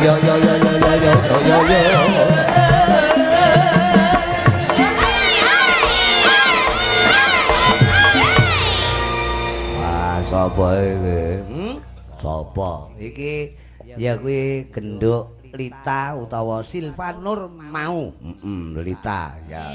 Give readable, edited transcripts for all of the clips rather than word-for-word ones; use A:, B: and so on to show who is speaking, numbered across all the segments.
A: Yo yo yo yo yo yo yo yo. Wah, sapa iki? Sapa? Iki ya kuwi genduk Lita utawa Silva Nur mau. Lita ya.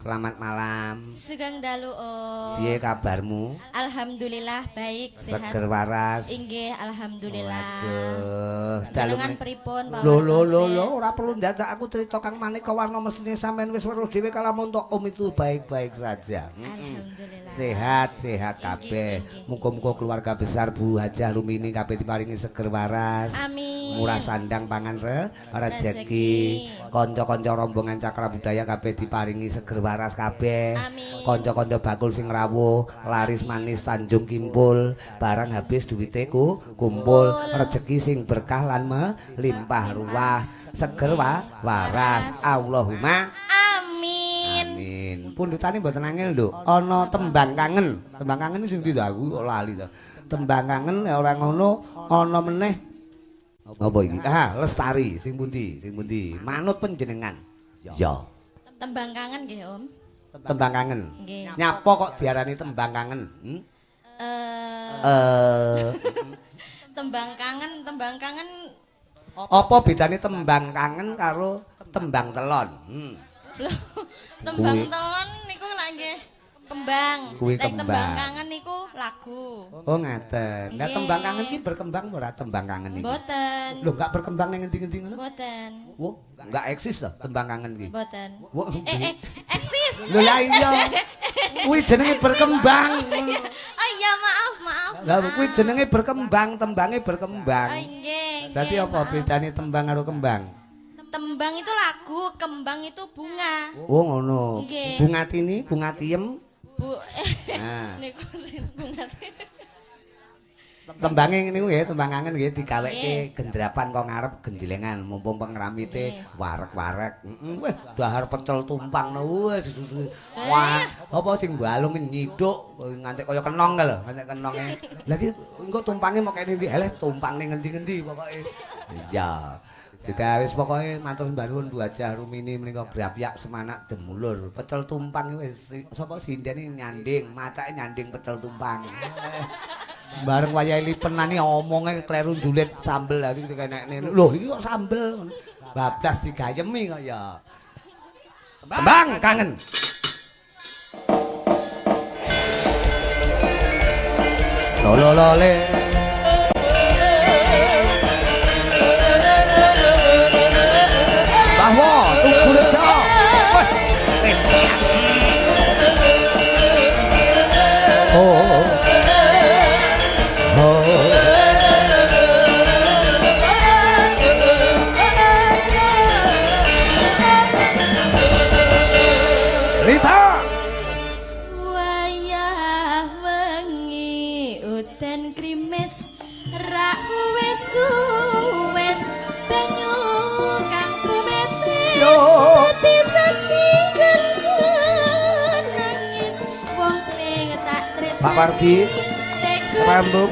A: Selamat malam.
B: Sugeng dalu, Om.
A: Piye kabarmu?
B: Alhamdulillah baik, sehat.
A: Seger waras.
B: Inggih, alhamdulillah.
A: Waduh, dalu
B: Jenengan pripun, Pak?
A: Lho lho lho lho, ora perlu ndadak aku cerita kang maneka warna mestine sampean wis weruh dhewe kalamun tok Om itu baik-baik saja.
B: Alhamdulillah.
A: Sehat, sehat kabeh. Muga-muga keluarga besar Bu Hajah Lumini kabeh diparingi seger waras.
B: Amin.
A: Murah sandang pangan rejeki. Kanca-kanca rombongan Cakra Budaya kabeh diparingi seger waras kabeh. Kanca-kanca bakul sing rawuh, laris manis Tanjung Kimpul, barang habis duwite ku kumpul, rejeki sing berkah lan melimpah ruah, seger waras. Allahumma
B: amin.
A: Amin. Pundutane mboten angel, Nduk. Ana tembang kangen. Tembang kangen sing ndi aku kok lali to. Tembang kangen ora ngono ana meneh apa iki? Ah, Lestari sing pundi? Sing pundi? Manut panjenengan. Ya.
B: Tembang kangen nggih, Om.
A: Tembang kangen.
B: Nggih.
A: Nyapa kok diarani tembang kangen?
B: Tembang kangen, tembang kangen.
A: Apa bedane tembang kangen karo tembang telon?
B: Lho, tembang telon niku lak nggih kembang.
A: Kuwi
B: Nek tembang
A: kembang.
B: Kangen niku lagu.
A: Oh, ngaten. Lah tembang kangen ki berkembang ora tembang kangen iki?
B: Mboten.
A: Lho, enggak berkembang nang ngendi-ngendi ngono?
B: Mboten.
A: Wah, enggak eksis to tembang kangen ki?
B: Mboten.
A: Wah,
B: Eksis.
A: Lho lah iya. Kuwi jenenge berkembang.
B: Oh iya, maaf, maaf.
A: Lah kuwi jenenge berkembang, tembange berkembang.
B: Oh nggih.
A: Berarti apa bedane tembang karo kembang?
B: Tembang itu lagu, kembang itu bunga.
A: Oh ngono.
B: Nggih.
A: Bunga tini, bunga tiem.
B: Bu.
A: Nah.
B: Niku sing bunga tini.
A: Tembange niku nggih, tembang kangen nggih digaweke gendrapan kok ngarep genjelengan mumpung pengramite warek-warek. Weh, dahar pecel tumpang wis. Wah, apa sing balung nyiduk nganti kaya kenong lho, nganti kenonge. Lah iki engko tumpange mok kene ndi? Eleh tumpang ning ngendi-ngendi pokoke. Iya. Juga wis pokoke matur sembah nuwun Bu Hajah Rumini menika grapyak semanak demulur. Pecel tumpang wis sapa sindene nyanding, macake nyanding pecel tumpang. Bareng wayahe lipenane omonge kleru ndulit sambel lha iki kenekne. Lho iki kok sambel bablas digayemi kok ya. Tembang kangen. Lololole. Bahwa Tugu Rejo. Oh. Oh. Rita.
B: Wayah wengi udan krimis rak wis wis banyu kang tumetes dadi saksi nangis wong sing tak tresnani.
A: Pak Wardi Rambung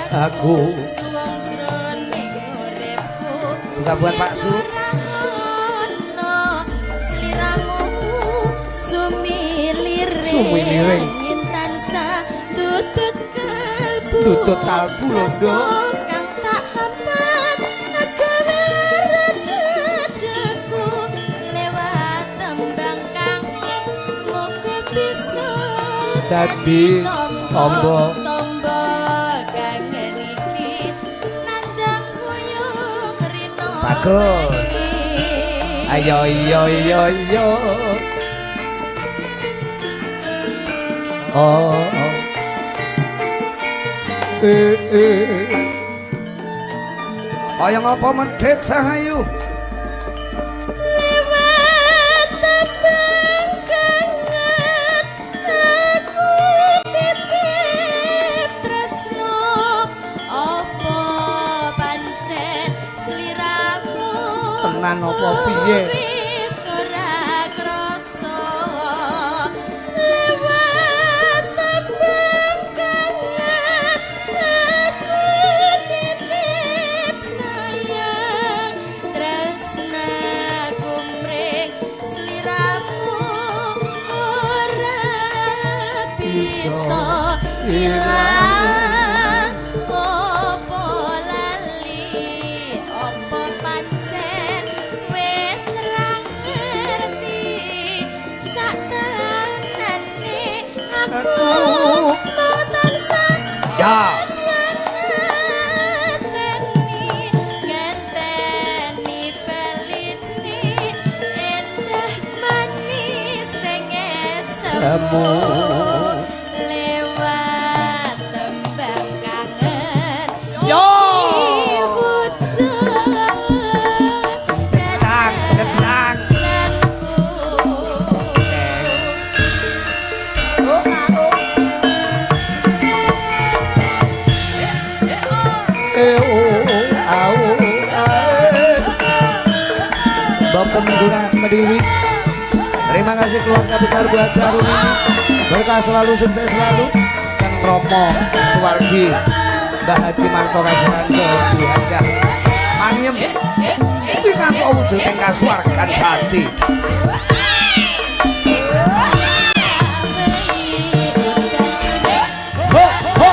A: aku juga buat Pak Su. Sumiliring
B: tutut kalbu,
A: tutut kalbu lho.
B: Kang tak hambat gawe dadaku lewat tembang kangen muga bisa
A: dadi tombo
B: tombo kangen iki nandang buyung rino.
A: Bagus. Ayo yo yo yo. Oh, oh. Kaya ngapa medhit sahayu
B: lewat tembang kangen aku titip tresno apa pancen sliramu
A: tenan apa piye
B: wis ora krasa lewat tembang kangen aku titip ilang opo lali opo pancen wis ra ngerti sak tenane aku mung tansah
A: Ya.
B: Ngenteni peline endah manis sing
A: Semu.
B: Lewat tembang kangen.
A: Yo.
B: Wujud
A: Ketang, ketang. Bapak Madura Kediri. Terima kasih keluarga besar buat Jaruni. Berkah selalu, sukses selalu. Kang Romo Suwardi, Mbah Haji Marto Kasuranto, Bu Hajah Mangiem. Pinangka wujuding kasuwargan jati. Ho ho.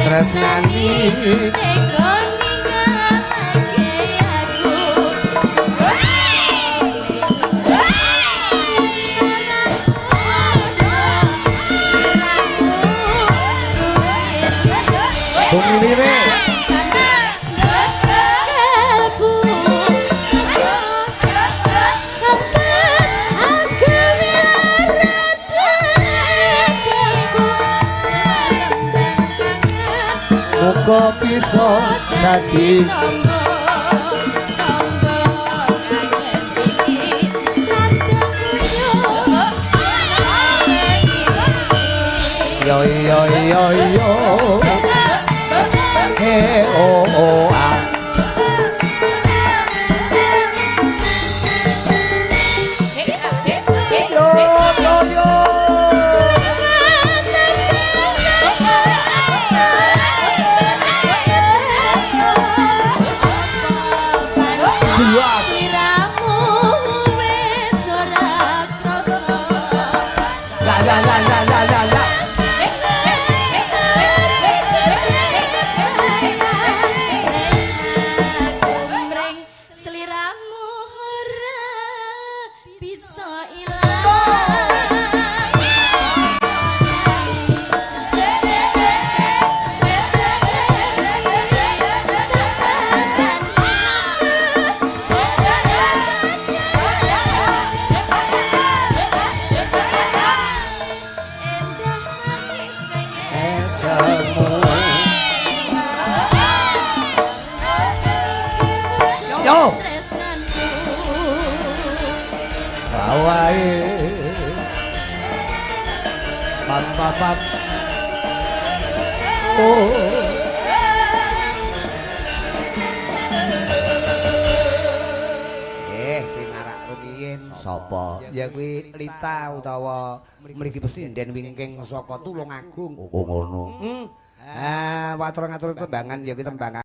A: Tresnani. Bumi lire. Muga bisa dadi yo yo yo yo he o o a. Yo yo yo. La la la la la la la.
B: Sliramu ora bisa ilang.
A: Esemu. Yo. Bawae. Pam pam pam. Oh. Pinarak rumiyin sapa? Ya kuwi Lita utawa mriki pesinden wingking saka Tulungagung. Oh ngono. Ah, watur ngatur tembangan ya kuwi tembangan.